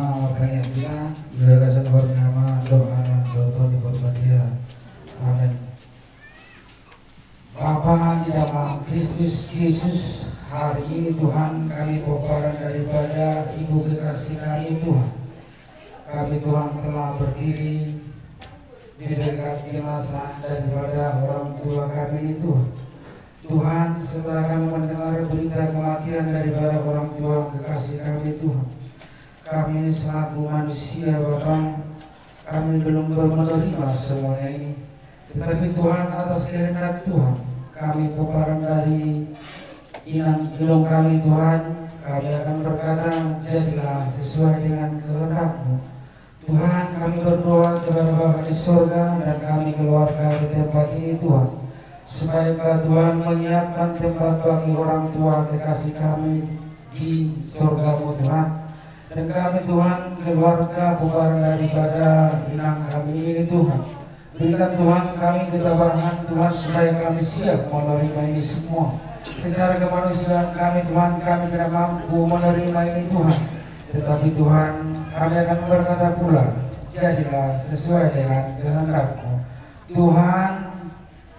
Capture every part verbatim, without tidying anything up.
Martangiang hita di bagasan goar ni Ama, dohot Anak, dohot Tondi Porbadia. Amen. Bapa di dalam Kristus Yesus, hari ini Tuhan kami pomparan daripada Ibu kekasih kami Tuhan. Kami Tuhan telah berdiri di dekat jenazah daripada orang tua kami ini Tuhan. Tuhan, setelah kami mendengar berita kematian daripada orang tua kekasih kami Tuhan, kami selaku manusia Bapa, kami belum menerima semuanya ini. Tetapi Tuhan, atas kehendak Tuhan, kami pomparan dari inang indung kami Tuhan, kami akan berkata, jadilah sesuai dengan kehendak-Mu. Tuhan, kami berdoa kepada Bapa di sorga dan kami keluarga di tempat ini Tuhan, supaya Engkau Tuhan menyiapkan tempat bagi orang tua kekasih kami di sorga-Mu Tuhan. Dan kami Tuhan, keluarga pomparan daripada inang kami ini Tuhan, berikan Tuhan kami ketabahan Tuhan supaya kami siap menerima ini semua. Secara kemanusiaan kami Tuhan, kami tidak mampu menerima ini Tuhan. Tetapi Tuhan, kami akan berkata pula, jadilah sesuai dengan kehendak-Mu. Tuhan,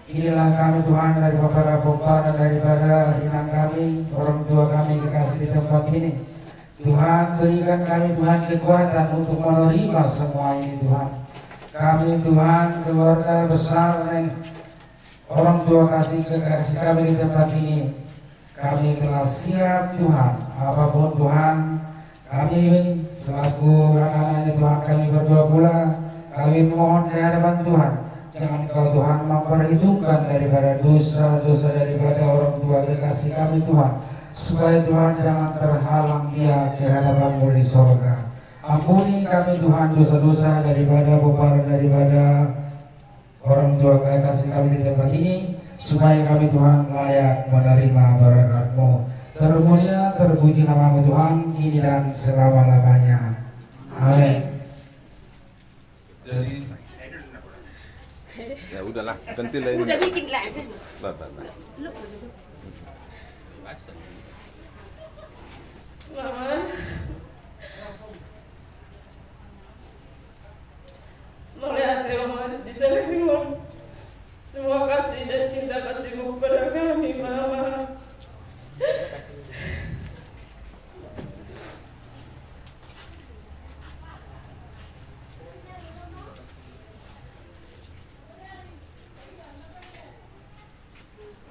inilah kami Tuhan daripada pomparan daripada inang kami, orang tua kami kekasih di tempat ini. Tuhan, berikan kami Tuhan kekuatan untuk menerima semua ini Tuhan. Kami Tuhan, keluarga besar nih, orang tua kasih kekasih kami di tempat ini, kami telah siap Tuhan. Apapun Tuhan, kami selaku anak-anaknya Tuhan, kami berdoa pula, kami mohon di hadapan Tuhan, jangan Engkau Tuhan memperhitungkan daripada dosa-dosa daripada orang tua kekasih kami Tuhan, supaya Tuhan jangan terhalang dia ke hadapan-Mu di sorga. Ampuni kami Tuhan dosa-dosa daripada pomparan daripada orang tua kekasih kami di tempat ini, supaya kami Tuhan layak menerima berkat-Mu. Termulia, terpuji nama-Mu Tuhan, kini dan selama-lamanya. Amin. Jadi, ya udahlah, ganti lah ini. Udah bikin lah aja. Bah, bah, bah. Lu, lu, lu. Mama. Mauliate, Oma, di sini, Oma. Semua kasih dan cinta kasih-Mu kepada kami, Mama.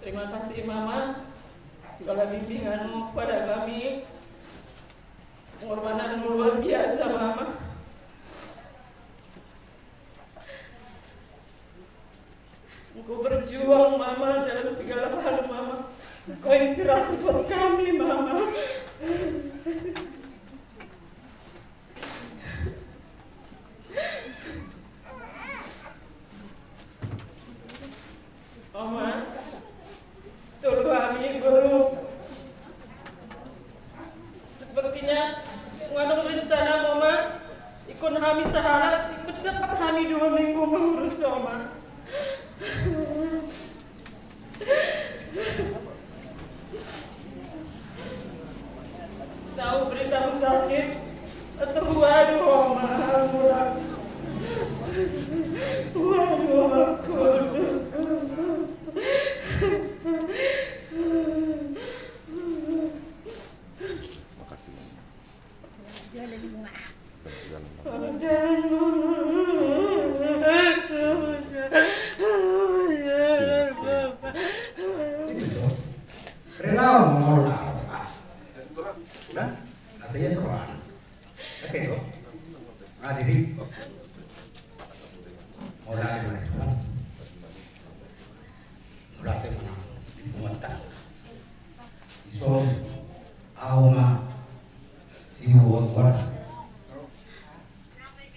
Terima kasih, Mama, segala bimbingan-Mu kepada kami. Pengorbanan-Mu luar biasa, Mama. Engkau berjuang, Mama, dalam segala hal, Mama. Engkau yang keras buat kami, Mama. Oma, tolu hami guru. Sepertinya ngandung rencana, Oma. Ingkon hami sahalak, ingkon dapat hami dua minggu mengurus, Oma. Tahu berita sakit, atau waduh, Oma, Oma. Waduh, aku. Makasih. Relawan mau lawan. Nah, aslinya seorang. Oke, kok. Nah, jadi mau lagi mana? Mau lagi mana? Mau tak? Isom, au ma, siu, au ma.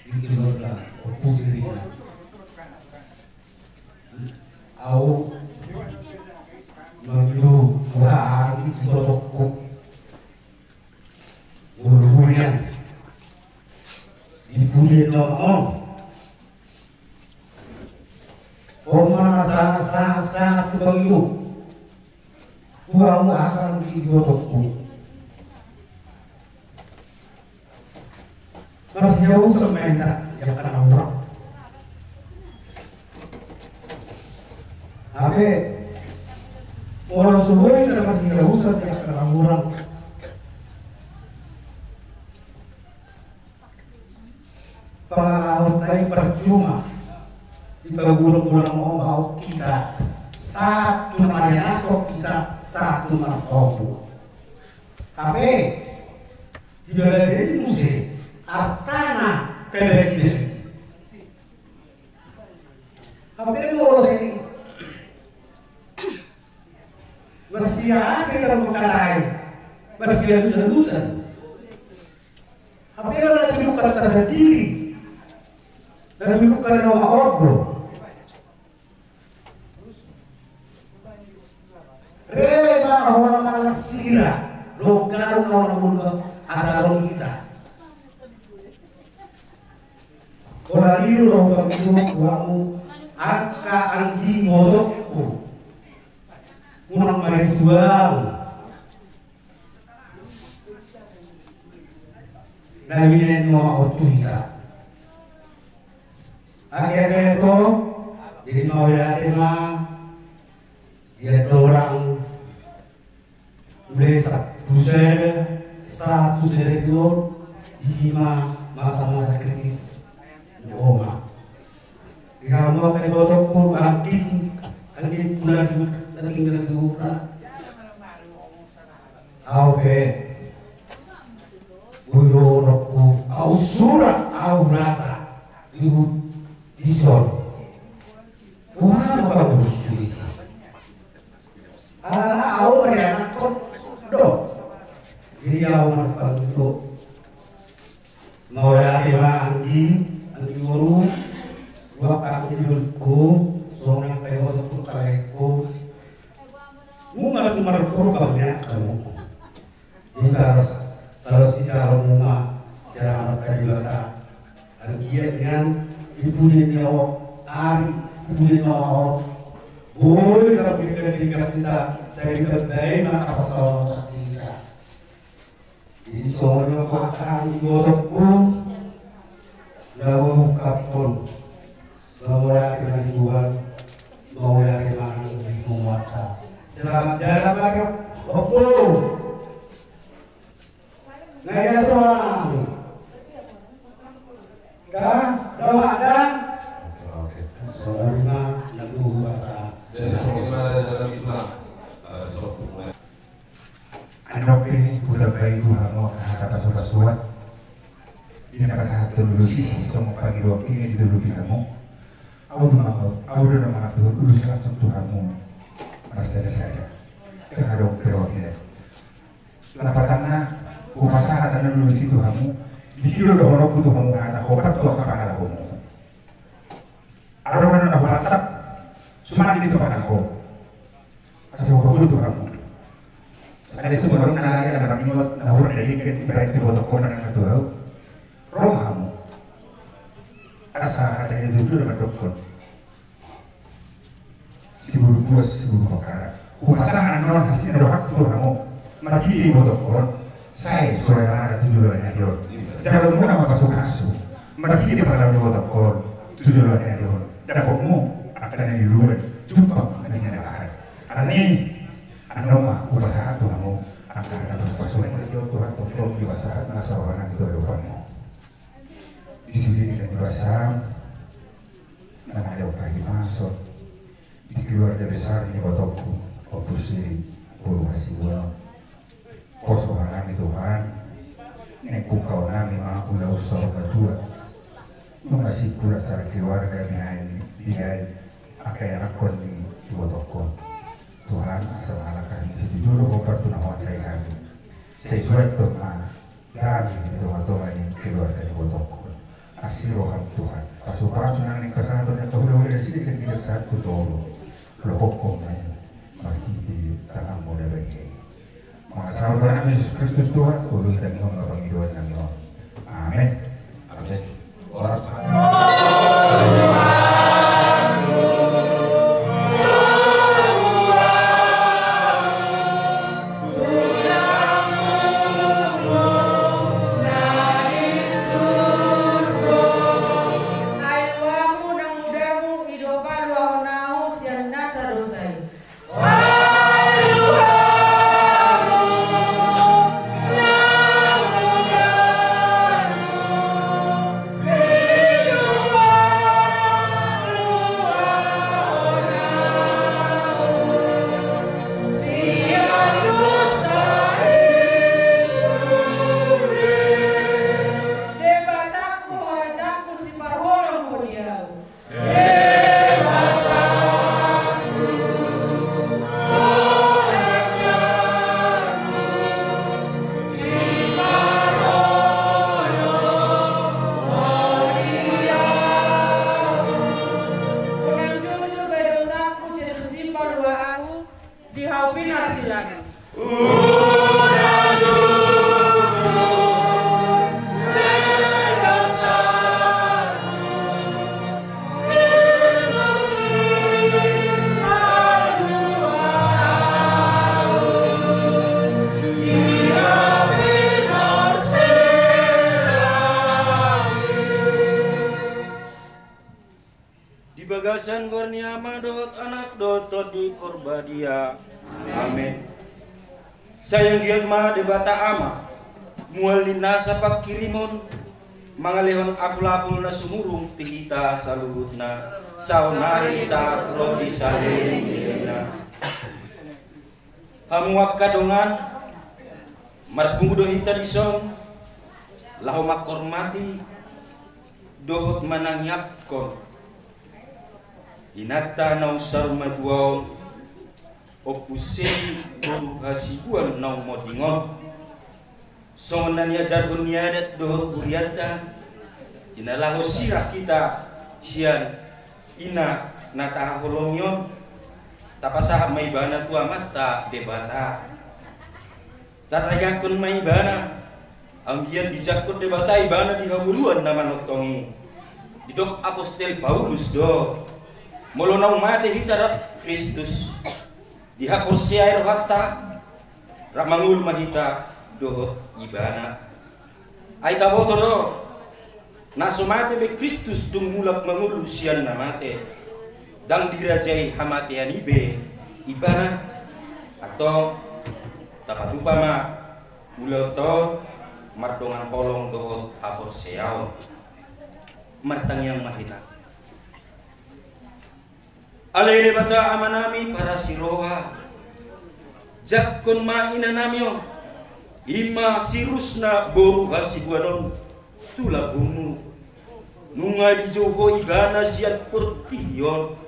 Bikin lo lah, opu sini. Au, mangido, wah, di tokok. Ulurian. Di pudi no on. Oma na sa, sa, sa, tu bang ibu. Tua mu asal di ibu tokok. Marsiahuson ma hita di angka na hurang. Hape molo so boi hita marsiahuson di angka na hurang, pangalahonta i percuma. Dipagulang-gulang omak hita, sahat tu na marianaskon hita, sahat tu na marsobu. Hape di bagasan i muse artana kebajikan. Hape molo sai marsiahuson hita mangkatai, marsialusan-lusan. Hape na pinungka hita sandiri, na pinungka na maondo. Re ma hona manang sira, dohot ganup na hona mulu asa adong hita. Holan i do na hupangido tu hamu angka anggi, ibotongku. Unang marisuang. Na binahen ni omak on tu hita. Anggiat ma i, jadi mauliate ma di andorang mulai sahat tu sada, sahat tu sada on, disi ma masa-masa kritis ni omak. Di hamu angka ibotongku, anggi, anggi pula di, anggi na di hurang. Ahu pe, boi do rohangku, ahu sura, ahu rasa di hut, dison. Boha do pangurus tu disi? Alana ahu marianakkon do. Jadi ahu marpangido. Mauliate ma anggi, anggi boru, tu angka anggi, dulutku, songon i angka ibotongku, angka laengku. Nunga tung marpurba nian hamu. Jadi taros, taros i jalo hamu ma sian Amanta Debata. Anggiat nian di pudi ni ari, di pudi ni ari on, boi na pinungka-pinungka hita, sai ditambai ma angka pansalongan hita. Jadi songon i ma, angka ibotongku, na huungkapkon. Mauliate ma di Tuhan, mauliate ma di hita. Selamat jalan ma di ompung. Na ia soal nami. Dah, dah, dah. Oke, oke. Songon i ma na hupasahat. Jadi songon i ma na dalam Islam. Eh, soal Andok pe hutambai tu hamu angka hata pasu-pasuan di na pasahathon ulos i, songon pangidoan i di dolok i hamu. Ahu do mangatur, ahu do na mangatur ulos langsung tu hamu marsada-sada. Ndang adong perwakilan. Lapatanna, hupasahat annon ulos i tu hamu. Disi do dohononku tu hamu hata, hopat tu angka pangalaho mu. Adong annon na hupatap, suman i do tu pangalaho. Asa hupaboa tu hamu. Alai songon na lae, na maringot, na hurang na denggan, ibaen tu ibotongkon nang tu ahu. Ro ma hamu. Asa hata ni tutu na mandokkon. Sibulu buas, sibulu pakara. Hupasahat annon hasinna dohot tu hamu. Marhite ibotongkon. Sai, sola na tu joloan ni ari on. Jalo muna ma pasu-pasu. Marhite pangalaho ni ibotongkon. Tu joloan ni ari on. Dapot hamu angka na niluluan. Jumpang na jinalahan. Alani, annon ma hupasahat tu hamu angka na pasu-pasu. Marhite Tuhan, tongtong dipasahat ma sarohana tu adopanmu. Di sude di na dipasahat. Na adong hahipason. Di keluarga besar ni ibotongku, Ompu Siri, boru hasibuan. Poso hami Tuhan, naeng pungkaon nami ma ulaon saur matua. Nunga simpul acara keluarga binaen, binaen angka ianakkon ni ibotongkon. Tuhan, asa mangalangka hami sititi jolo, hombar tu na huatai hami. Sai suathon ma hami di tonga-tonga ni keluarga ni ibotongkon. Asi roham Tuhan, pasu-pasu nang naeng pasahaton ni angka hula-hula nasida sian ginjang sahat tu toru. Lopokhon ma i marhite tanganmu na badia i. Mangasa roha nami Jesus Kristus Tuhan, olo hita mihon ma pangidoan nami on. Amen. Amen. Horas. Di bagasan goar ni Ama dohot Anak dohot Tondi Porbadia. Amen. Sai anggiat ma Debata Ama, mual ni nasa pangkirimon, mangalehon apul-apul na sumurung tu hita saluhutna, saonari sahat ro di saleleng ni lelengna. Hamu angka dongan, marpungu do hita dison laho manghormati dohot manangiangkon inanta naung saur matua on, Ompu Seni boru Hasibuan naung monding on. Songon na niajarhon ni adat dohot hurianta, di na laho sirang hita sian ina na tahaholongi on, tapasahat ma ibana tu Amanta Debata. Tataringashon ma ibana, anggiat dijangkon Debata ibana di hangoluan na manongtong i. Didok Apostel Paulus do, molo naung mate hita rap Kristus, dihaporseai rohanta, rap mangolu ma hita dohot ibana. Ai taboto do, na so mate be Kristus tung mulak mangolu sian na mate, ndang dirajai hamatean i be ibana. Antong, tapatupa ma ulaonta on mardongan holong dohot haporseaon. Martangiang ma hita. Ale Debata Amanami parasi roha, jangkon ma inanami on, i ma si Rusna boru Hasibuan on, tu lambungmu. Nunga dijou Ho ibana sian portibi on,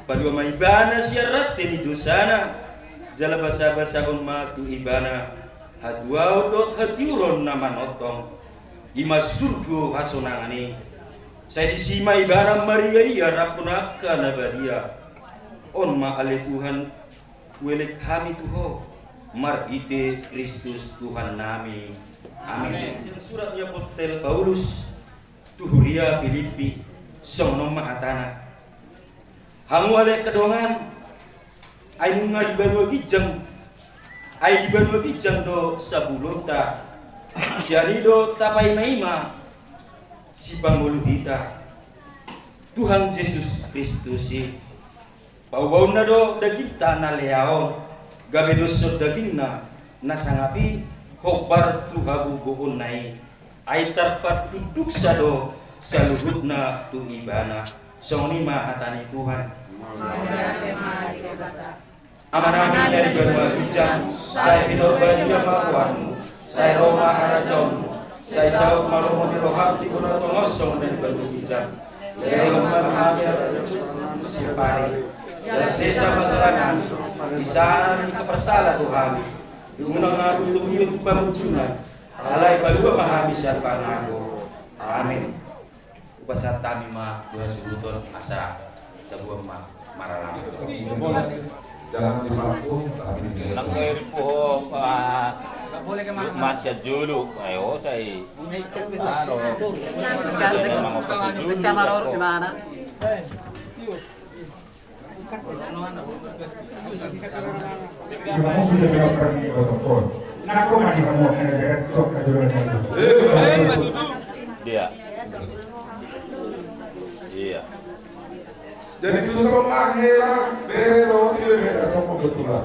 palua ma ibana sian rante ni dosana, jala basabasahon ma tu ibana hatuaon dohot hatiuron na manongtong, i ma surgo hasonangan i. Sai disi ma ibana mariaia rap dohot angka na badia. On ma ale Tuhan, huelek hami tu Ho, marhite Kristus Tuhannami. Amen. Amen. Sian surat ni Apostel Paulus tu huria Pilippi, songon on ma hatana. Hamu ale angka dongan, ai nunga di banua ginjang, ai di banua ginjang do sabulonta. Sian i do tapaimaima sipangolu hita, Tuhan Jesus Kristus i. Paubaonna do dagingta na lea on, gabe doshon dagingna na sangap i hombar tu hagogoonna i. Ai tarpatunduksa do saluhutna tu ibana. Songon i ma hata ni Tuhan. Mauliate ma di Debata. Amanami na di banua ginjang, sai pinarbadia ma goarmu, sai ro ma harajaonmu, sai saut ma lomo ni roham di banua tonga on songon na di banua ginjang. Lehon ma hami siapari. Jala sesa ma salanami, di sana na ningkap marsala tu hami. Unang ma hutobi ho tu pangunjunan, alai palua ma hami sian pangago. Amin. Hupasahat hami ma tu hasuhuton asa taboan ma maralang. Jangan dipaku, tapi di Nang gue puho, Pak. Mat sian julu. Ayo, sai. Anu. Saya mau ke julu. Dia. Iya. Jadi tu songon hela bere do dia bere sama betulan.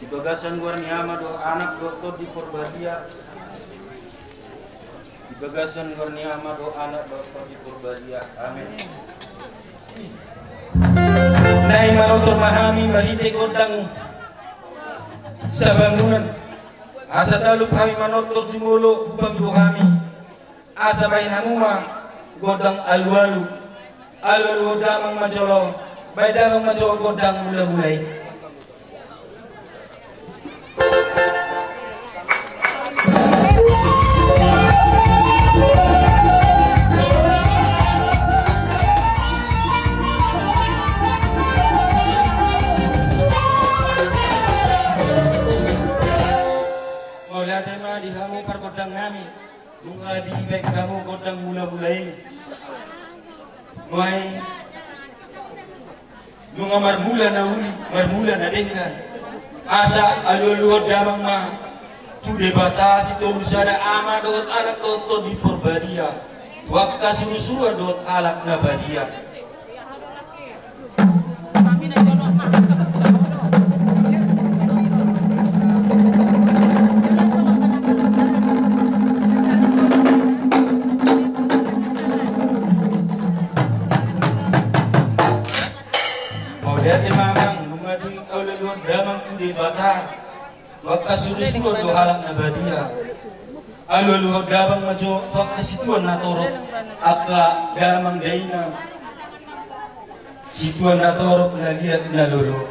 Di bagasan goar ni Ama dohot Anak dohot Tondi Porbadia. Di bagasan goar ni Ama dohot Anak dohot Tondi Porbadia. Amen. Naeng manortor ma hami marhite gondang sabangunan. Asa talup hami manortor jumolo hupanggido hami. Asa bahen hamu ma gondang alualu. Alualu damang ma jolo. Bahen damang ma jolo gondang mulamula i. Mauliate ma di hamu pargondang nami. Nunga dibahen hamu gondang mulamula i. Nuaeng nunga marmula na uli, marmula na denggan. Asa alualuhon damang ma tu Debata Sitolusada, Ama dohot Anak dohot Tondi Porbadia, tu angka surusuruan dohot halak na badia. Mauliate ma amang, nunga dialualuhon damang tu Debata. Tu angka surusuruan dohot halak na badia. Alualuhon damang ma jo tu angka situan na torop, angka damang dainang, situan na torop na liat na lolo.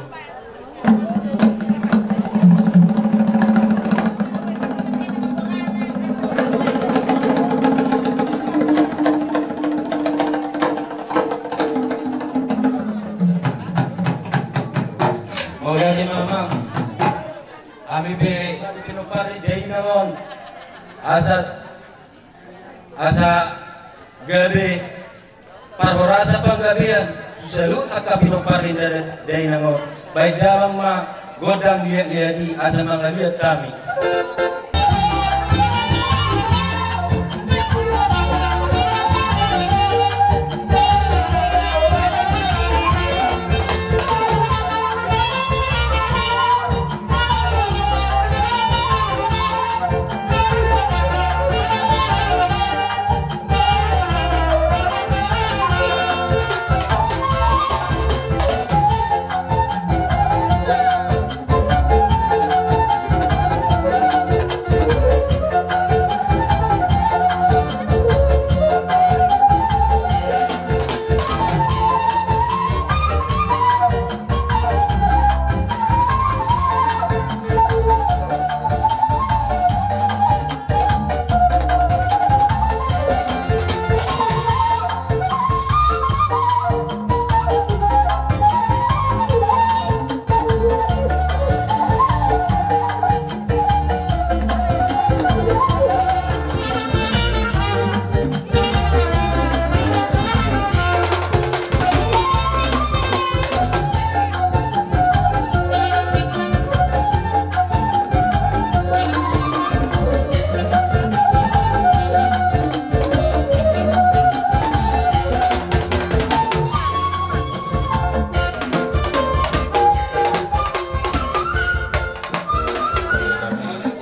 Mauliate ma amang. Hami pe pinompar ni dainang on. Asa, asa gabe parhorasan panggabean tu saluhut angka pinompar ni da-, dainang on. Bahen damang ma gondang liatliat i asa mangaliat hami.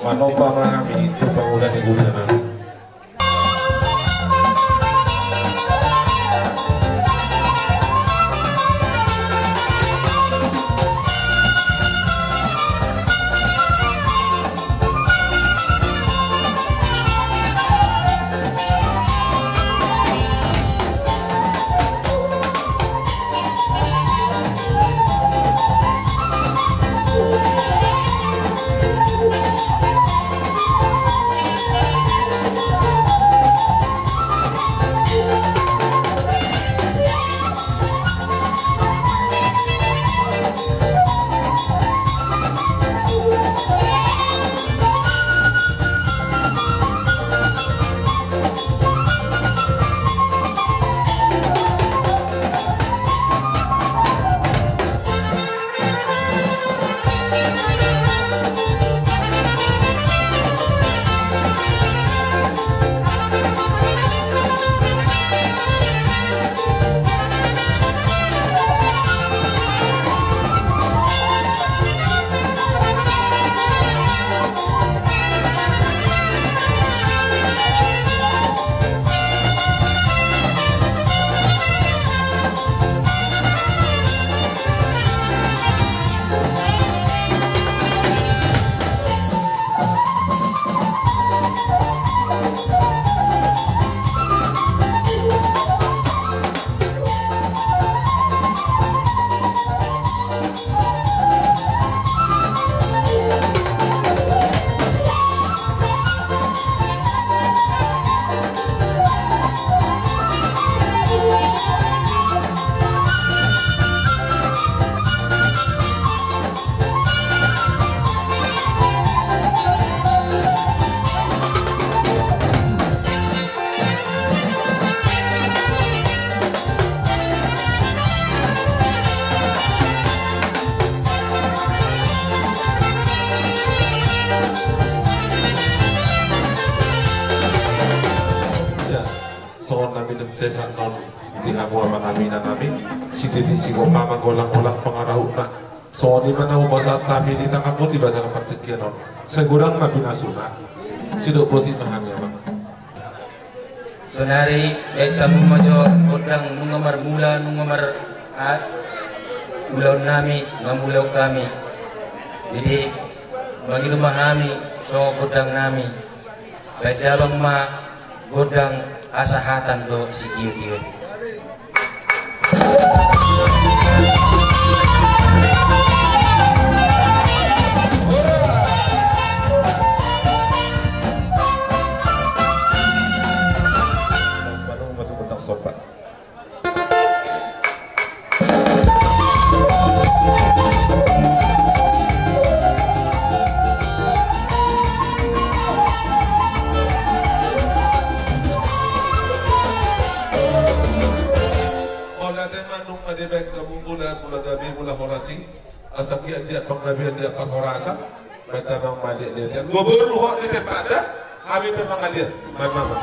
Manomba ma hami tu pangula ni hulahula nami. Tesan non di hamu amang nami, inang nami, sititi sigompa ma golang-golang pangarahutna. Songon i ma na hupasahat hami di tanganmu di bagasan partingkian on. Sai godang ma pinasuna. Sidok boti ma hami amang. Sonari baen hamu ma jo gondang nunga marmula, nunga mar, a, ulaon nami, nunga mulaon hami. Jadi mangido ma hami songon gondang nami. Baen damang ma gondang hasahatan dohot sitio-tio. Mauliate ma nunga dibaen hamu mula, mula gabe, mula horas i. Asa giat-giat panggabean, giat parhorasan. Baen damang ma liat-liat i. Anggo boru hot di tempatna, hami pe mangaliat. Baen damang.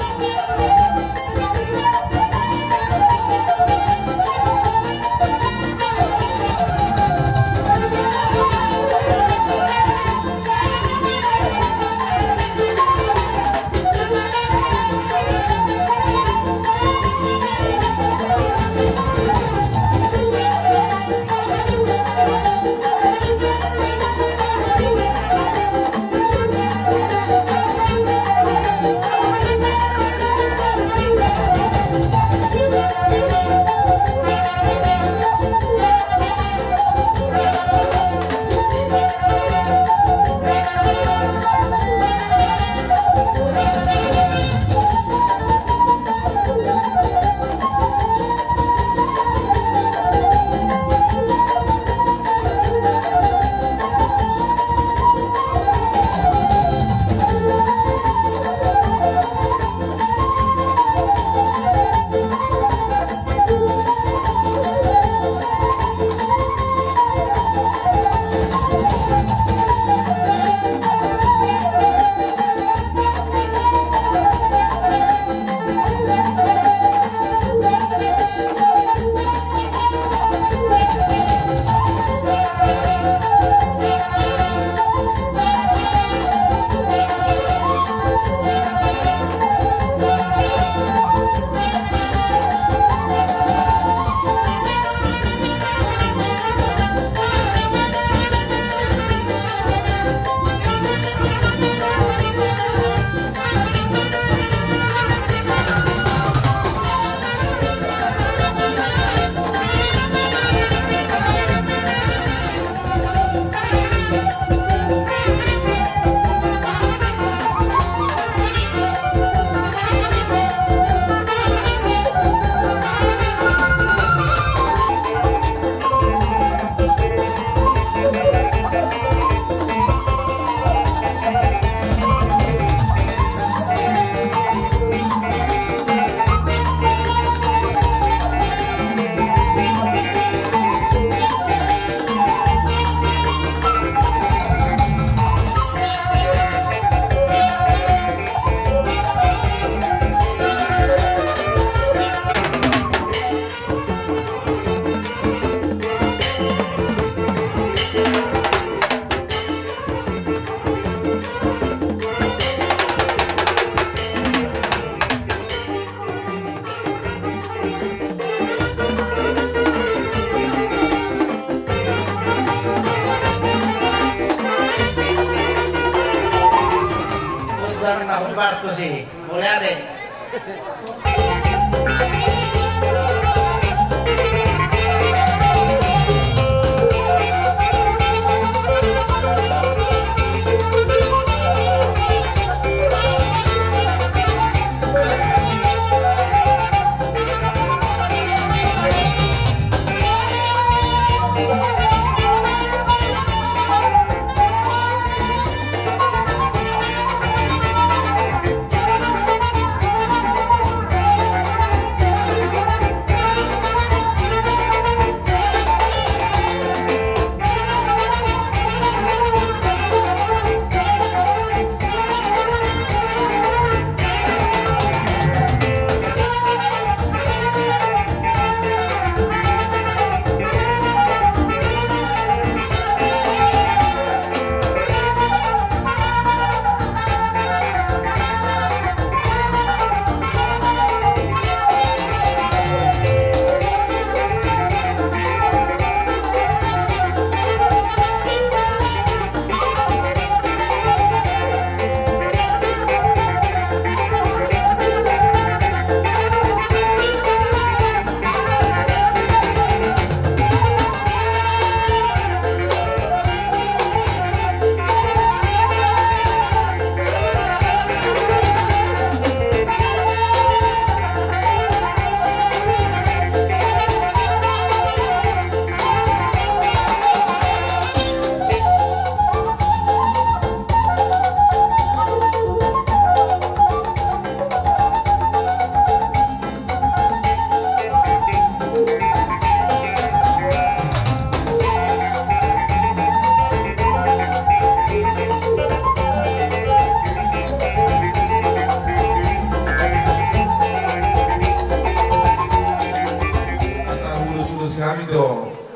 Barna, barna tu si. Mauliate.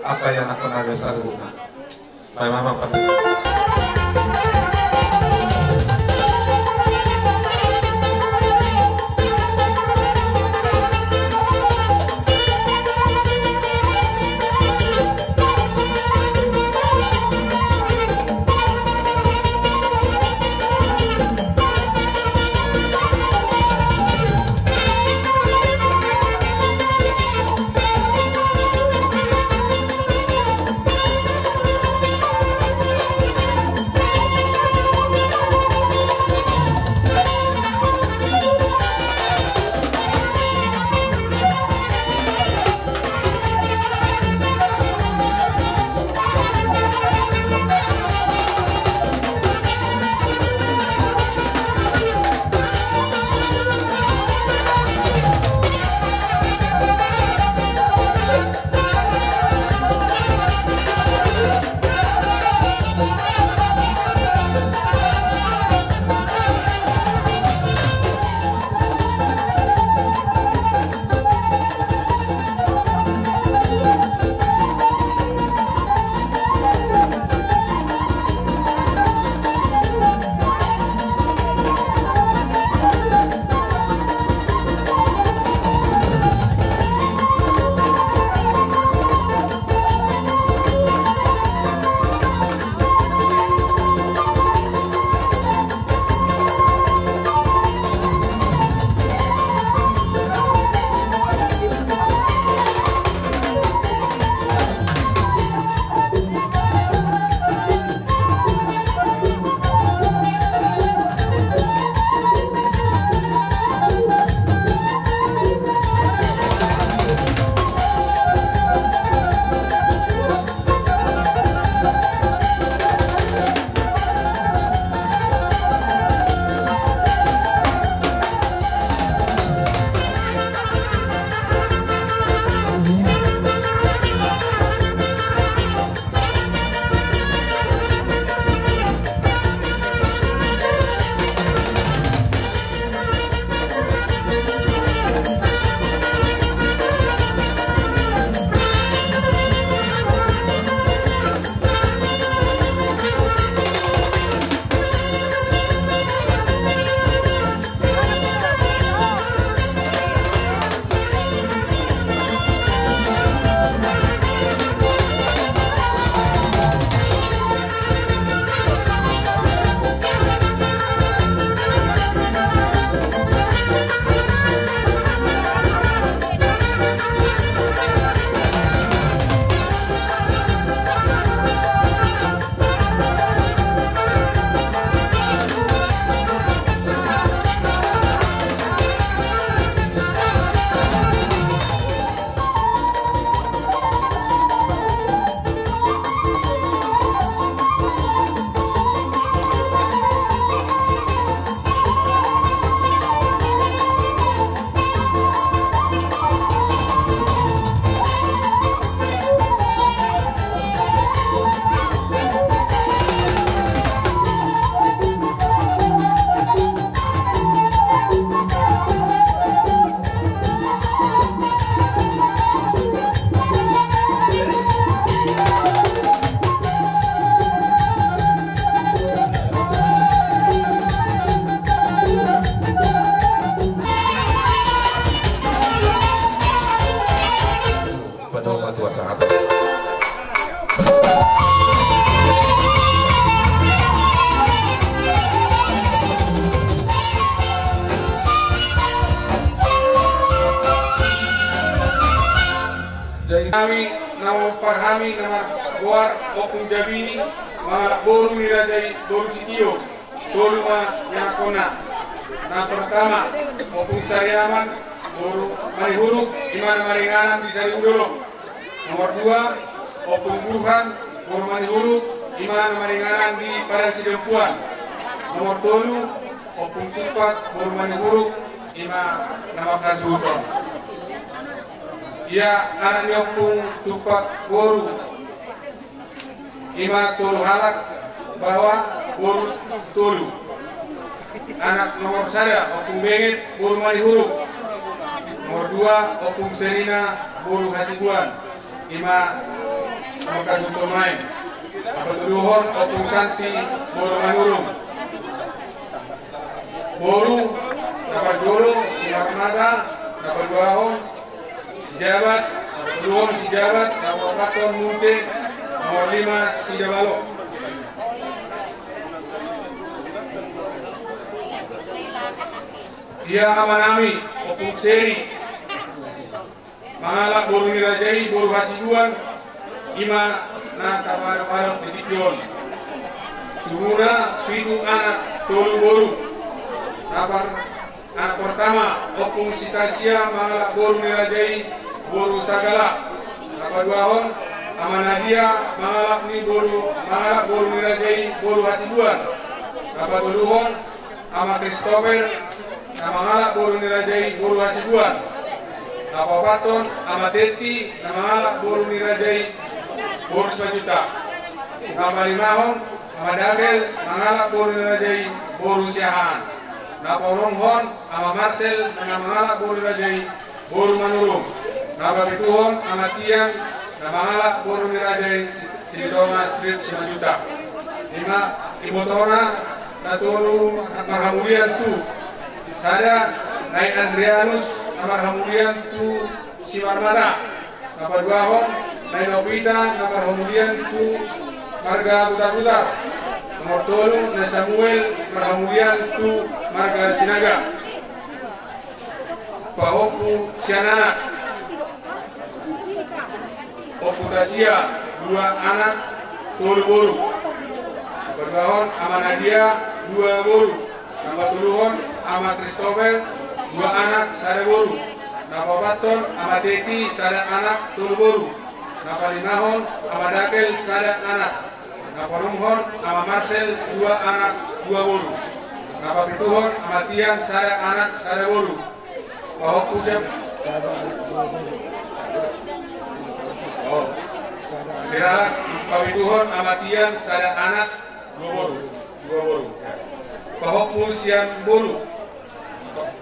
Angka ianakkon nami saluhutna. Baen ma amang pande. Padomu ma tuan sahabat. Jadi hami na mampompar hami na margoar Ompung Jabini, mangalap boru ni raja i, boru Sitio. Tolu ma ianakkonna. Na pertama, Ompung Sariaman, boru Manihuruk, ima na maringanan di Sariudolo. Nomor dua, Ompung Burhan, boru Manihuruk, ima na maringanan di Padan Sidempuan. Nomor tolu, Ompung Tumpak, boru Manihuruk, ima na mangkasuhut on. Ia anak ni Ompung Tumpak boru ima tolu halak, baoa boru tolu. Anak nomor sada, Ompung Benget, boru Manihuruk. Nomor dua, Ompung Serina, boru Hasibuan. Ima Mangkasuhon ma i. Na patoluhon Ompung Santi boru Manurung. Boru, na parjolo Simarmata, na paduahon Sijabat, na patoluhon Sijabat, na paopathon Munte, nomor lima Sijabalok. Ia amanami, Ompung Seri. Mangalap boru ni raja i boru Hasibuan, i ma na tapaadop-adop di tingki on. Tubuna pitu anak tolu boru. Na par-, anak pertama, Ompung Sitasia mangalap boru ni raja i boru Sagala. Na paduahon, Ama Nadia mangalap ni boru, mangalap boru ni raja i boru Hasibuan. Na patoluhon, Ama Christopher, na mangalap boru ni raja i boru Hasibuan. Na paopathon, Ama Teti, na mangalap boru ni raja i boru Simanjuntak. Na palimahon, Ama Dakel, mangalap boru ni raja i boru Siahaan. Na paonomhon, Ama Marcel, na mangalap boru ni raja i boru Manurung. Na papituhon, Ama Tian, na mangalap boru ni raja i Si-, Silitonga Street Simanjuntak. I ma ibotona na tolu marhamulian tu. Sada, Nai Andrianus, na marhamulian tu Simarmata. Na paduahon, Nai Nopita, na marhamulian tu marga Butarbutar. Nomor tolu, Nai Samuel, marhamulian tu marga Sinaga. Pahompu sian anak. Ompu Tasia, dua anak, tolu boru. Paduahon, Ama Nadia, dua boru. Na patoluhon, Ama Christopher, dua anak, sada boru. Na paopathon, Ama Teti, sada anak, tolu boru. Na palimahon, Ama Dakel, sada anak. Na paonomhon, Ama Marcel, dua anak, dua boru. Na papituhon, Ama Tian, sada anak, sada boru. Pahompu sian, oh. Diralat, papituhon, Ama Tian, sada anak, dua boru. Dua boru. Pahompu sian boru.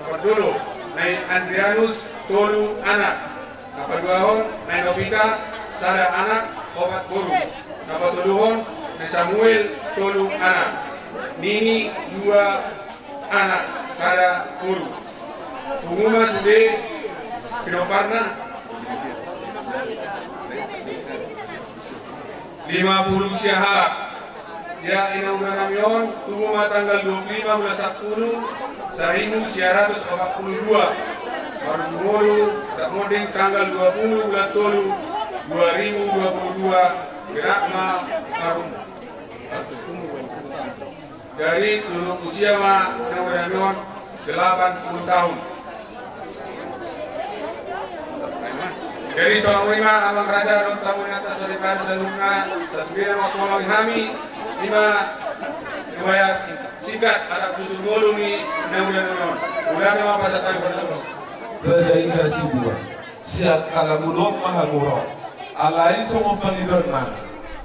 Parjolo, Nai Andrianus, tolu anak. Na paduahon, Nai Nopita, sada anak, opat boru. Na patoluhon, Nai Samuel, tolu anak. Nini, dua anak, sada boru. Pungu ma sude pinomparna. Lima puluh sia halak. Ia inangunan nami on, tubu ma tanggal dua puluh lima bulan sapuluh, saribu sia ratus opat puluh dua. Baru jumolo, tak monding tanggal dua puluh bulan tolu, dua ribu dua puluh dua, gerak ma baru. Jadi, tutup usia ma inangunan nami on, delapan puluh tahun. Jadi songon i ma amang raja dohot hamu inanta soripada saluhutna, sasudena manghaholongi hami, i ma riwayat singkat atap tutur ngolu ni inangunan on. Ulaon ma pasahat hami parjolo. Raja i Hasibuan, sian Kalamudo ma hamu ro. Alai songon pangidoan nami,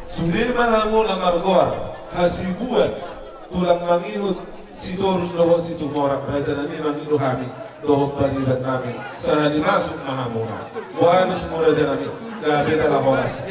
sude ma hamu na margoar Hasibuan, tulang mangihut Sitorus dohot Situmorang, raja nami, mangido hami dohot pangidoan nami, sahali masuk ma hamuna. Boanus ma raja nami, gabe jala horas.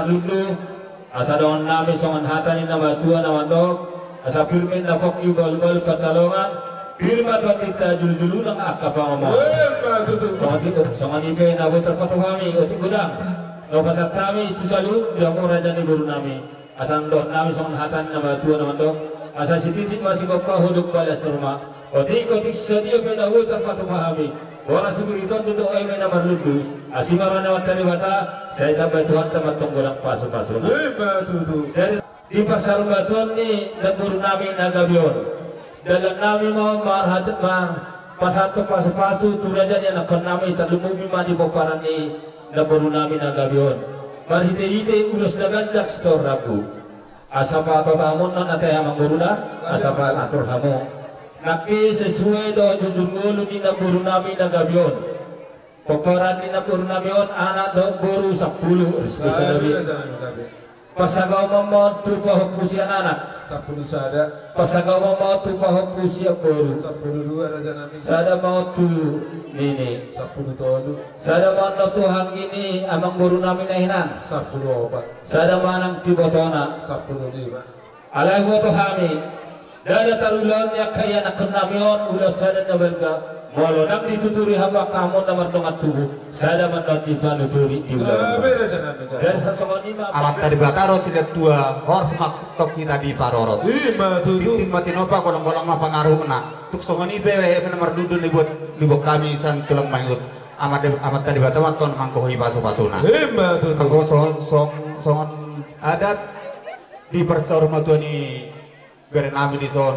Lundu, asa dohonon nami songon hata ni na matua na mandok, asa pir ma inna pongki, ubalu-balu pansalongan, pir ma tondinta, julu-julu nang angka pangomoan. Emma tutu. Songon i, songon i pe na boi tarpatupa hami, otik godang na hupasahat hami tu saluhut di hamu raja ni boru nami. Asa dohonon nami songon hata ni na matua na mandok, asa sititi ma sigompa, hundul ma las ni ruma. Otik-otik sadia pe na boi tarpatupa hami, boras siburiton do eme na marlundu. Asi ma roha ni Amanta Debata, sai tambai Tuhanta ma tong godang pasu-pasuna. Emma tutu. Dari di parsarumatuan ni namboru nami na gabe on, dalan nami ma on marhat-, marpasahathon pasu-pasu tu raja ni anakkon nami, tarlumobi ma di pomparan ni namboru nami na gabe on, marhite-hite ulos na ganjang sitorop rambu. Asa patotamonnon ate amangboru da, asa paatur hamu. Nangkin sesuai dohot jujur ngolu ni namboru nami na gabe on. Pomparan ni namboru nami on anak dohot boru sampulu. Parsaulian ma on tu pahompu sian anak. Sampulu sada. Parsaulian ma on tu pahompu sian boru. Sampulu dua raja nami. Sada ma on tu nini. Sampulu tolu. Sada ma on tu anggi ni amangboru nami na hinan. Sampulu opat. Sada ma nang tu ibotona. Sampulu lima. Alai huboto hami, ndada tarulaon ni angka ianakhon nami on ulaon sada na balga. Molo ndang dituturi hamu angka hamu na mardongan tubu, sada ma annon dipanuturi di ulaon. Dari sasongon i ma. Amanta Debata do silehon tua, horas ma tong hita diparorot. Ima tutu. Tintin ma tinopa, golanggolang ma pangarahutna. Tung songon i pe, eme na marlundu na dibuat, dibuat hami sian tulang mangadopi. Amanta Debata ma annon manggohi pasupasuna. Ima tutu. Anggo songon, songon, songon adat di parsarumatuan ni bere nami dison,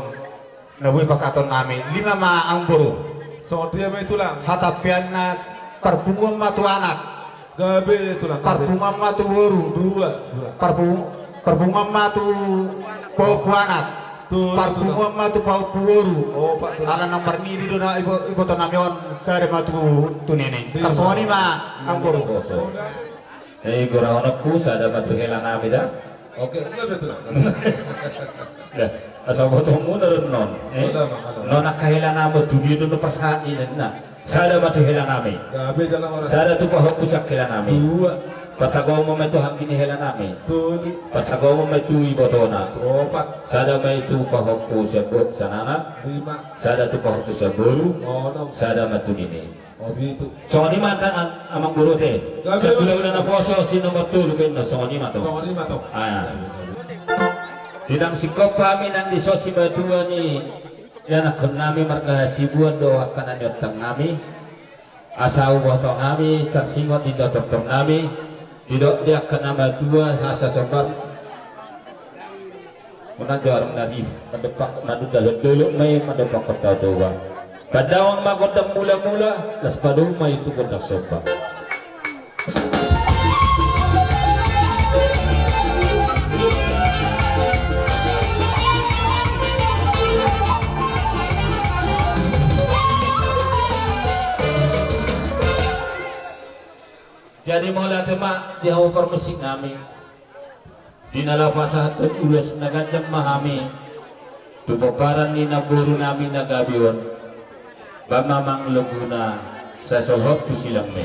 na boi pasahaton nami, lima ma amangboru. Songon dia ma i tulang? Hatampianna, parpunguan ma tu anak. Gabe tulang, gabe. Parpunguan ma tu boru. Dua, dua. Parpu-, parpunguan ma tu pahompu anak. Tulang, tulang. Parpunguan ma tu pahompu boru. Opat, tulang. Ala nang marnini do na ibo-, iboto nami on, sada ma tu, tu nini. Lima. Tarsongon i ma amangboru. Opat. Eh, gorahononku, sada ma tu hela nami da. Oke, enggak betul. Dah, asa botomu na ron non. Eh? Ada, Bang, ada. Non angka hela nami tu dia do pasahat i na. Sada ma tu hela nami. Gabe jala horas. Sada tu pahompu sian hela nami. Dua. Parsaulian ma tu anggi ni hela nami. Tolu. Parsaulian ma tu ibotona. Opat. Sada ma i tu pahompu sian bo-, sian anak. Lima. Sada tu pahompu sian boru. Onom. Sada ma tu nini. Oh, pitu. Songon i ma antong amangboru ate. Gabe. Sian hulahula naposo si nomor tolu pe annon, songon i ma tong. Songon i ma tong. Ah. Di na singkop hami nang dison simatua ni ianakhon nami marga Hasibuan do angka na niontang nami. Asa huboto hami tarsingot di tortor nami. Didok di angka na matua, asa sombar. Unang jo arung na rif, mandompak na dundalhon dolok ma i, mandompakhon tau Toba. Pandamang ma gondang mulamula, laos padomu ma i tu gondang somba. Jadi mauliate ma di hamu parmusik nami. Di na laho pasahathon ulos na ganjang ma hami tu pomparan ni namboru nami na gabe on. Bahen ma amang loguna, sai sohot tu silangmi.